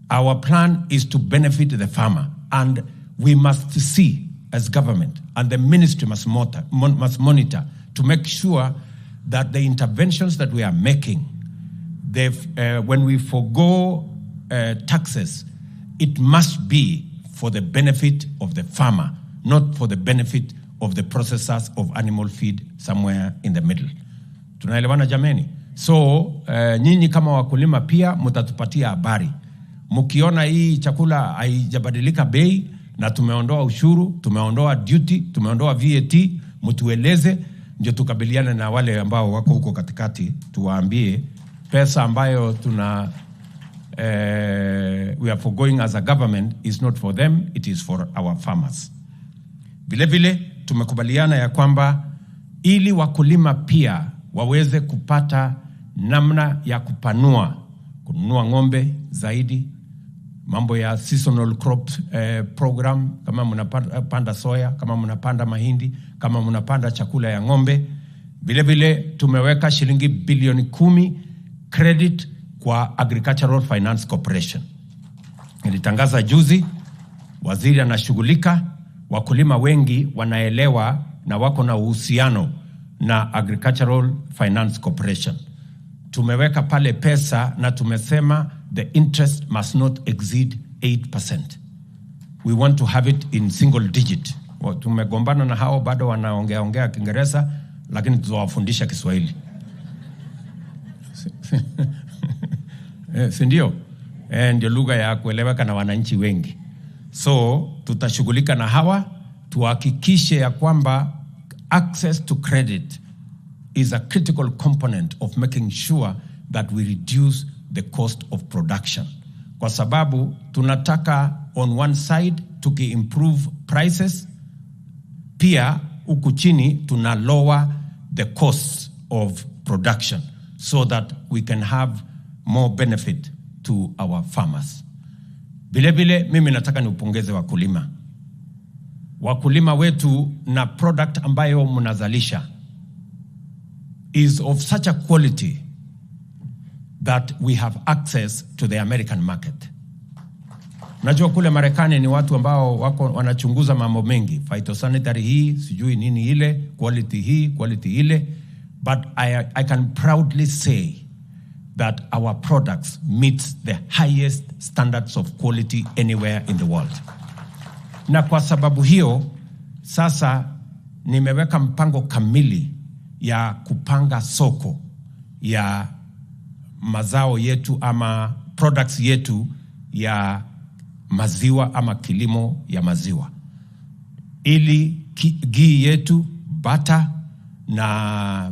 Our plan is to benefit the farmer, and we must see as government, and the ministry must monitor to make sure that the interventions that we are making, when we forgo taxes, it must be for the benefit of the farmer, not for the benefit of the processors of animal feed somewhere in the middle. Tunaelewana jameni? So nyinyi kama wakulima pia mtatupatia habari. Mkiona hii chakula haijabadilika bei na tumeondoa ushuru, tumeondoa duty, tumeondoa VAT, mtueleze ndio tukabiliane na wale ambao wako huko katikati, tuwaambie pesa ambayo tuna we are foregoing as a government is not for them, it is for our farmers. Vile vile tumekubaliana ya kwamba ili wakulima pia waweze kupata namna ya kupanua, kununua ng'ombe zaidi, mambo ya seasonal crop program, kama mnapanda soya, kama mnapanda mahindi, kama mnapanda chakula ya ng'ombe. Vile vile tumeweka shilingi bilioni 10 credit kwa Agricultural Finance Corporation. Nilitangaza juzi, waziri anashughulika, wakulima wengi wanaelewa na wako na uhusiano na Agricultural Finance Corporation. Tumeweka pale pesa na tumesema the interest must not exceed 8%. We want to have it in single digit. Tumegombana na hao, bado wanaongea ongea Kiingereza, lakini tutawafundisha Kiswahili. Si ndio? Ndio lugha ya kueleweka na wananchi wengi. So tutashughulika na hawa tuhakikishe ya kwamba access to credit is a critical component of making sure that we reduce the cost of production. Kwa sababu tunataka on one side tuki-improve prices, pia huku chini tuna lower the costs of production so that we can have more benefit to our farmers. Vile vile mimi nataka niupongeze wakulima. Wakulima wetu na product ambayo mnazalisha is of such a quality that we have access to the American market. Najua kule Marekani ni watu ambao wako wanachunguza mambo mengi, phytosanitary hii, sijui nini ile, quality hii, quality ile, but I can proudly say that our products meet the highest standards of quality anywhere in the world. Na kwa sababu hiyo sasa nimeweka mpango kamili ya kupanga soko ya mazao yetu ama products yetu ya maziwa ama kilimo ya maziwa, ili ghee yetu, butter na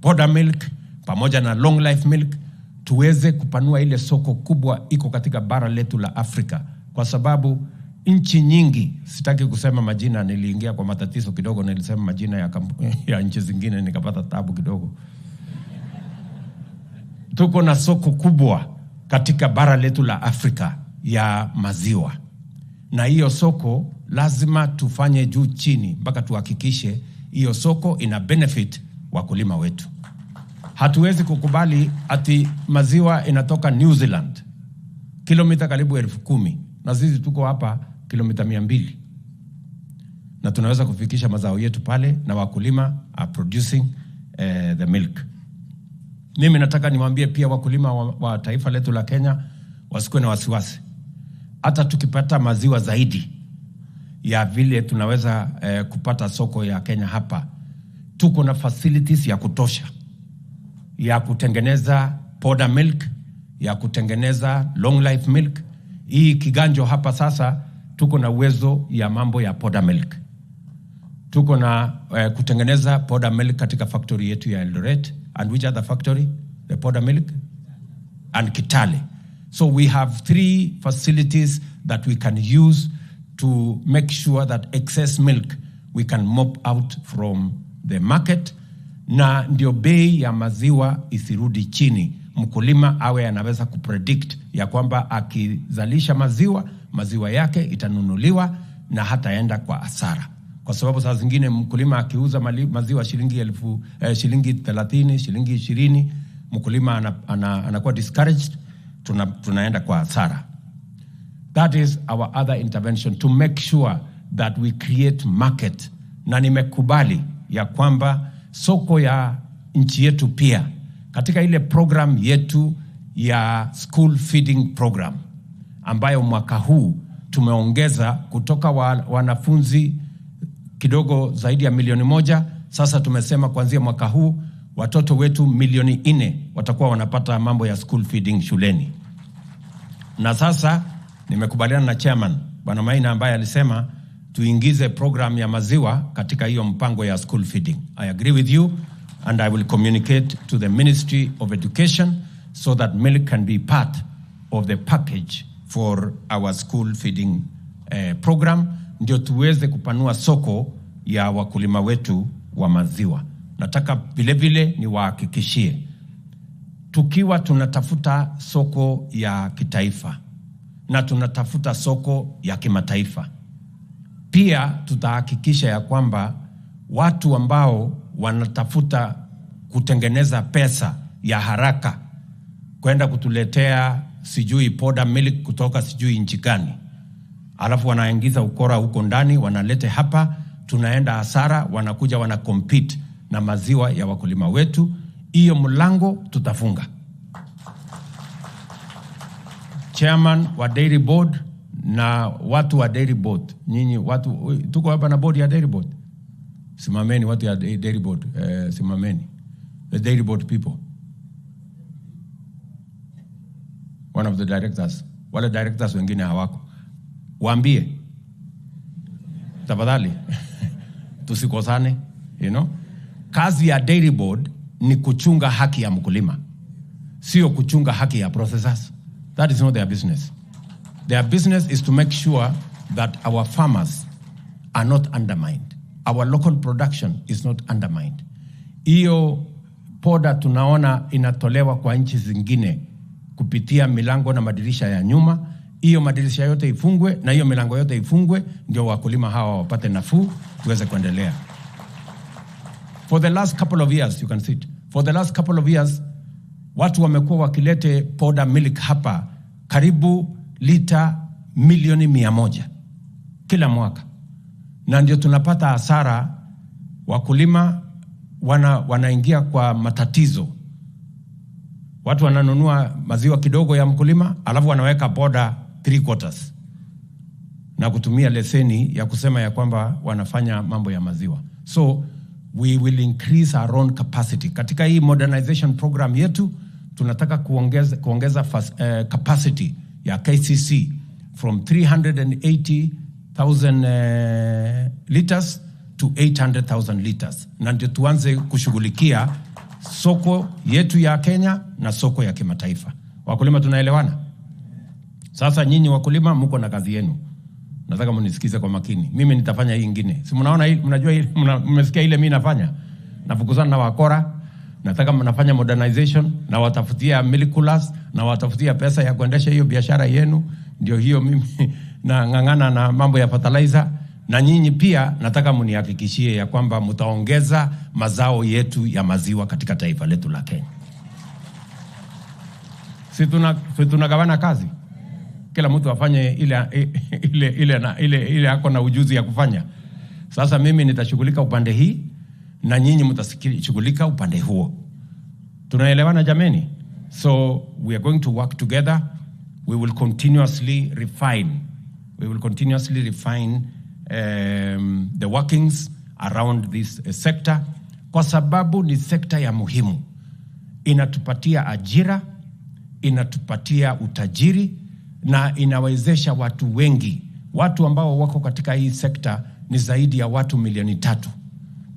powder milk pamoja na long life milk tuweze kupanua ile soko kubwa iko katika bara letu la Afrika, kwa sababu nchi nyingi, sitaki kusema majina, niliingia kwa matatizo kidogo, nilisema majina ya nchi zingine nikapata tabu kidogo. Tuko na soko kubwa katika bara letu la Afrika ya maziwa, na hiyo soko lazima tufanye juu chini mpaka tuhakikishe hiyo soko ina benefit wakulima wetu. Hatuwezi kukubali ati maziwa inatoka New Zealand kilomita karibu 10,000 na sisi tuko hapa kilomita 200 na tunaweza kufikisha mazao yetu pale na wakulima are producing the milk. Mimi nataka niwaambie pia wakulima wa taifa letu la Kenya wasikuwe na wasiwasi. Hata tukipata maziwa zaidi ya vile tunaweza kupata soko ya Kenya hapa, tuko na facilities ya kutosha ya kutengeneza powder milk, ya kutengeneza long life milk. Hii Kiganjo hapa sasa tuko na uwezo ya mambo ya powder milk. Tuko na kutengeneza powder milk katika factory yetu ya Eldoret. And which other factory? The powder milk? And Kitale. So we have three facilities that we can use to make sure that excess milk we can mop out from the market, na ndio bei ya maziwa isirudi chini. Mkulima awe anaweza kupredict ya kwamba akizalisha maziwa, maziwa yake itanunuliwa na hataenda kwa hasara, kwa sababu saa zingine mkulima akiuza maziwa shilingi 1000, shilingi 30, shilingi 20, mkulima anakuwa discouraged. tunaenda kwa hasara. That is our other intervention to make sure that we create market. Na nimekubali ya kwamba soko ya nchi yetu pia katika ile program yetu ya school feeding program ambayo mwaka huu tumeongeza kutoka wanafunzi kidogo zaidi ya 1 milioni. Sasa tumesema kuanzia mwaka huu watoto wetu 4 milioni watakuwa wanapata mambo ya school feeding shuleni. Na sasa nimekubaliana na chairman Bwana Maina ambaye alisema tuingize program ya maziwa katika hiyo mpango ya school feeding. I agree with you and I will communicate to the Ministry of Education so that milk can be part of the package for our school feeding program, ndio tuweze kupanua soko ya wakulima wetu wa maziwa. Nataka vile vile niwahakikishie, tukiwa tunatafuta soko ya kitaifa na tunatafuta soko ya kimataifa, pia tutahakikisha ya kwamba watu ambao wanatafuta kutengeneza pesa ya haraka kwenda kutuletea sijui powder milk kutoka sijui nchi gani, alafu wanaingiza ukora huko ndani, wanalete hapa, tunaenda hasara, wanakuja wana compete na maziwa ya wakulima wetu. Hiyo mlango tutafunga. Chairman wa Dairy Board na watu wa Dairy Board, nyinyi watu, tuko hapa na board ya Dairy Board, simameni watu ya Dairy Board, simameni the Dairy Board people, one of the directors, wale directors wengine hawako, waambie tafadhali tusikosane. Kazi ya Dairy Board ni kuchunga haki ya mkulima, sio kuchunga haki ya processors. That is not their business. Their business is to make sure that our farmers are not undermined. Our local production is not undermined. Hiyo poda tunaona inatolewa kwa nchi zingine kupitia milango na madirisha ya nyuma. Hiyo madirisha yote ifungwe na hiyo milango yote ifungwe, ndio wakulima hawa wapate nafuu, tuweze kuendelea. For the last couple of years, you can see it. For the last couple of years, watu wamekuwa wakilete powder milk hapa karibu lita 100 milioni kila mwaka, na ndio tunapata hasara. Wakulima wanaingia kwa matatizo. Watu wananunua maziwa kidogo ya mkulima, alafu wanaweka poda three quarters na kutumia leseni ya kusema ya kwamba wanafanya mambo ya maziwa. So we will increase our own capacity. Katika hii modernization program yetu tunataka kuongeza capacity ya KCC from 380,000 liters to 800,000 liters, na ndio tuanze kushughulikia soko yetu ya Kenya na soko ya kimataifa. Wakulima, tunaelewana? Sasa nyinyi wakulima mko na kazi yenu. Nataka mnisikize kwa makini. Mimi nitafanya hii ingine. Si mnaona hii, mnajua hii, mmesikia ile mimi nafanya? Nafukuzana na wakora. Nataka mnafanya modernization na watafutia milk coolers na watafutia pesa ya kuendesha hiyo biashara yenu. Ndio hiyo mimi na ng'ang'ana na mambo ya fertilizer. Na nyinyi pia nataka mnihakikishie ya kwamba mtaongeza mazao yetu ya maziwa katika taifa letu la Kenya. Si tunagawana kazi? Kila mtu afanye ile ako na ujuzi ya kufanya. Sasa mimi nitashughulika upande hii na nyinyi mtashughulika upande huo. Tunaelewana, jameni? So we are going to work together. We will continuously refine. We will continuously refine the workings around this sector kwa sababu ni sekta ya muhimu. Inatupatia ajira, inatupatia utajiri na inawezesha watu wengi. Watu ambao wako katika hii sekta ni zaidi ya watu 3 milioni.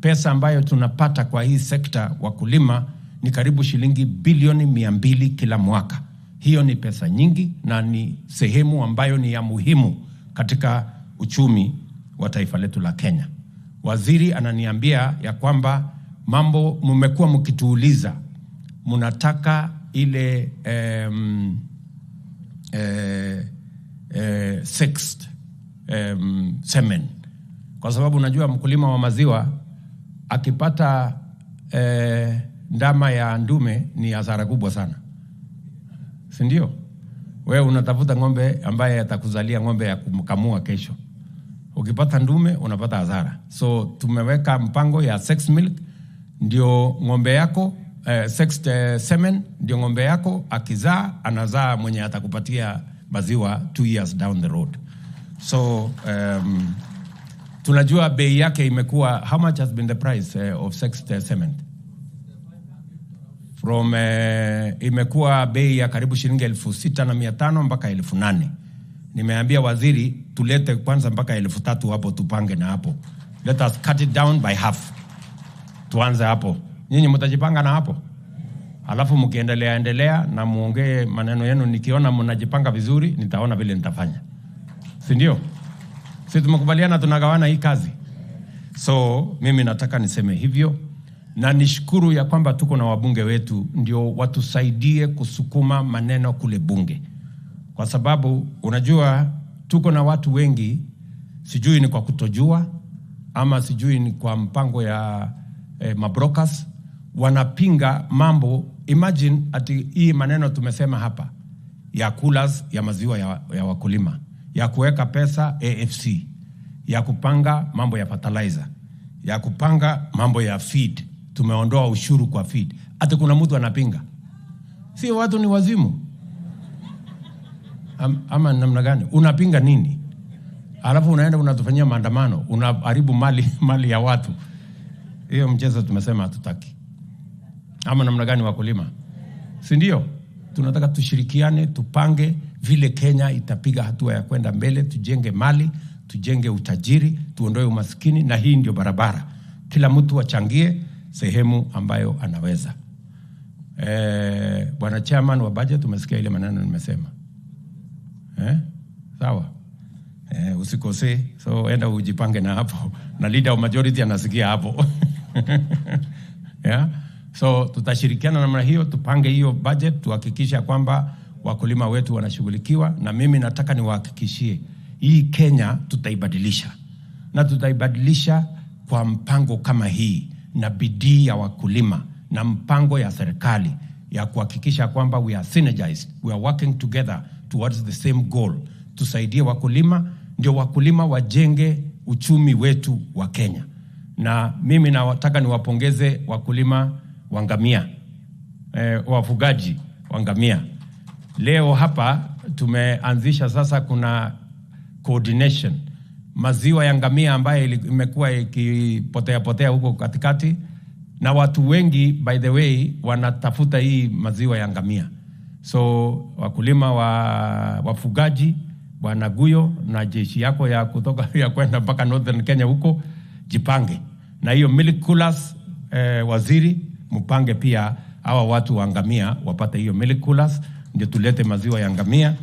Pesa ambayo tunapata kwa hii sekta wakulima ni karibu shilingi bilioni 200 kila mwaka. Hiyo ni pesa nyingi na ni sehemu ambayo ni ya muhimu katika uchumi wa taifa letu la Kenya. Waziri ananiambia ya kwamba mambo mmekuwa mkituuliza, mnataka ile sexed semen, kwa sababu unajua mkulima wa maziwa akipata ndama ya ndume ni hasara kubwa sana, si ndio? Wewe unatafuta ng'ombe ambaye atakuzalia ng'ombe ya kumkamua kesho. Ukipata ndume unapata hasara. So tumeweka mpango ya sex milk, ndio ng'ombe yako sex semen, ndio ng'ombe yako akizaa anazaa mwenye atakupatia maziwa 2 years down the road. So tunajua bei yake imekuwa, how much has been the price of sex semen? From imekuwa bei ya karibu shilingi 6,500 mpaka 8,000. Nimeambia waziri tulete kwanza mpaka 3,000 hapo, tupange na hapo. Let us cut it down by half. Tuanze hapo. Nyinyi mtajipanga na hapo. Alafu mkiendelea endelea na muongee maneno yenu, nikiona mnajipanga vizuri nitaona vile nitafanya. Si ndio? Si tumekubaliana tunagawana hii kazi. So mimi nataka niseme hivyo na nishukuru ya kwamba tuko na wabunge wetu ndio watusaidie kusukuma maneno kule bunge. Kwa sababu unajua tuko na watu wengi, sijui ni kwa kutojua ama sijui ni kwa mpango ya mabrokers, wanapinga mambo. Imagine ati hii maneno tumesema hapa ya coolers ya maziwa ya wakulima, ya kuweka pesa AFC, ya kupanga mambo ya fertilizer, ya kupanga mambo ya feed, tumeondoa ushuru kwa feed. Ati kuna mtu anapinga. Si watu ni wazimu? Ama namna gani? Unapinga nini? Alafu unaenda unatufanyia maandamano, unaharibu mali ya watu. Hiyo mchezo tumesema hatutaki. Ama namna gani wakulima? Si ndio? Tunataka tushirikiane, tupange vile Kenya itapiga hatua ya kwenda mbele, tujenge mali, tujenge utajiri, tuondoe umaskini, na hii ndio barabara. Kila mtu achangie sehemu ambayo anaweza. Bwana chairman wa budget, umesikia ile maneno nimesema. Sawa? Usikose. So enda ujipange na hapo. Na leader of majority anasikia hapo. Yeah? So tutashirikiana namna hiyo, tupange hiyo budget, tuhakikisha kwamba wakulima wetu wanashughulikiwa. Na mimi nataka niwahakikishie hii Kenya tutaibadilisha. Na tutaibadilisha kwa mpango kama hii na bidii ya wakulima na mpango ya serikali ya kuhakikisha kwamba we are synergized, we are working together towards the same goal. Tusaidie wakulima, ndio wakulima wajenge uchumi wetu wa Kenya. Na mimi nataka niwapongeze wakulima wa ngamia, wafugaji wa ngamia. Leo hapa tumeanzisha sasa, kuna coordination. Maziwa ya ngamia ambayo imekuwa ikipotea potea huko katikati, na watu wengi by the way wanatafuta hii maziwa ya ngamia. So wakulima wafugaji, Bwana Guyo na jeshi yako ya kutoka ya kwenda mpaka Northern Kenya huko, jipange. Na hiyo milk coolers, waziri mpange pia hawa watu wa ngamia wapate hiyo milk coolers, ndio tulete maziwa ya ngamia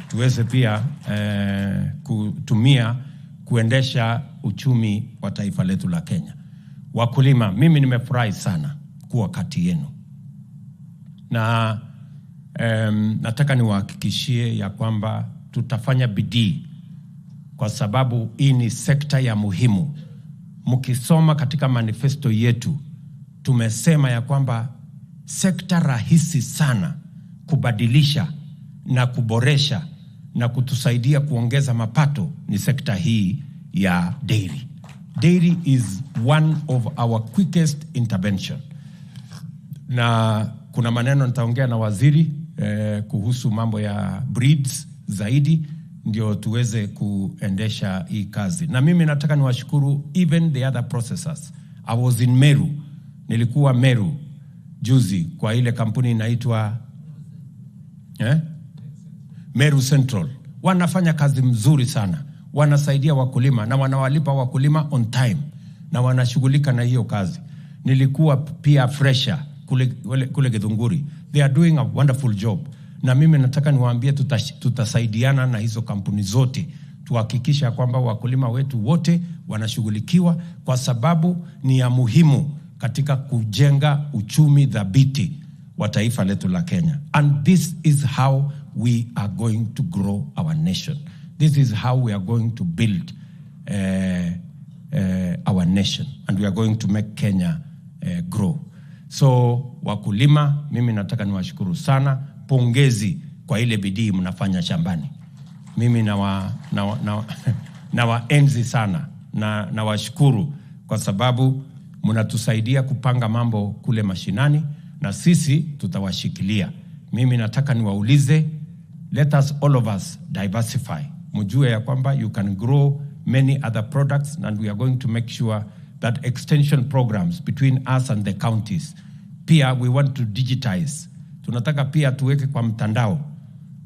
tuweze pia kutumia kuendesha uchumi wa taifa letu la Kenya. Wakulima, mimi nimefurahi sana kuwa kati yenu. Na nataka niwahakikishie ya kwamba tutafanya bidii kwa sababu hii ni sekta ya muhimu. Mkisoma katika manifesto yetu tumesema ya kwamba sekta rahisi sana kubadilisha na kuboresha na kutusaidia kuongeza mapato ni sekta hii ya dairy. Dairy is one of our quickest intervention. Na kuna maneno nitaongea na waziri kuhusu mambo ya breeds zaidi ndio tuweze kuendesha hii kazi. Na mimi nataka niwashukuru even the other processors. I was in Meru. Nilikuwa Meru juzi kwa ile kampuni inaitwa Meru Central. Wanafanya kazi mzuri sana. Wanasaidia wakulima na wanawalipa wakulima on time na wanashughulika na hiyo kazi. Nilikuwa pia Fresha kule Githunguri. They are doing a wonderful job. Na mimi nataka niwaambie tutasaidiana na hizo kampuni zote tuhakikisha kwamba wakulima wetu wote wanashughulikiwa, kwa sababu ni ya muhimu katika kujenga uchumi thabiti wa taifa letu la Kenya. And this is how we are going to grow our nation. This is how we are going to build our nation, and we are going to make Kenya grow. So wakulima, mimi nataka niwashukuru sana. Pongezi kwa ile bidii mnafanya shambani. Mimi nawaenzi sana na nawashukuru kwa sababu mnatusaidia kupanga mambo kule mashinani na sisi tutawashikilia. Mimi nataka niwaulize, let us all of us diversify. Mjue ya kwamba you can grow many other products, and we are going to make sure that extension programs between us and the counties. Pia we want to digitize. Tunataka pia tuweke kwa mtandao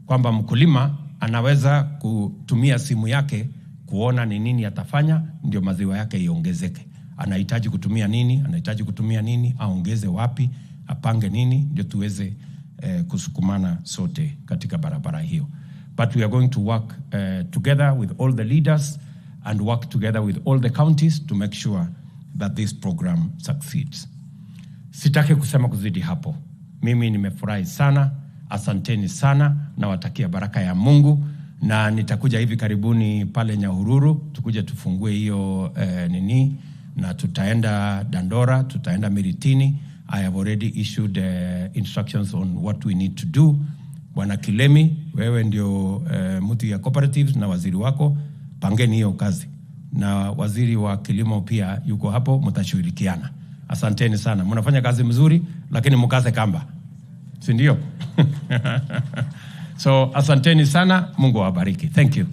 kwamba mkulima anaweza kutumia simu yake kuona ni nini atafanya ndio maziwa yake iongezeke. Anahitaji kutumia nini, anahitaji kutumia nini, aongeze wapi, apange nini, ndio tuweze kusukumana sote katika barabara hiyo. But we are going to work together with all the leaders and work together with all the counties to make sure that this program succeeds. Sitaki kusema kuzidi hapo. Mimi nimefurahi sana, asanteni sana, nawatakia baraka ya Mungu, na nitakuja hivi karibuni pale Nyahururu tukuje tufungue hiyo nini, na tutaenda Dandora, tutaenda Miritini. I have already issued instructions on what we need to do. Bwana Kilemi, wewe ndio mtu ya cooperatives na waziri wako, pangeni hiyo kazi, na waziri wa kilimo pia yuko hapo, mtashirikiana. Asanteni sana, mnafanya kazi mzuri, lakini mkaze kamba, si ndio? So asanteni sana, Mungu awabariki. Thank you.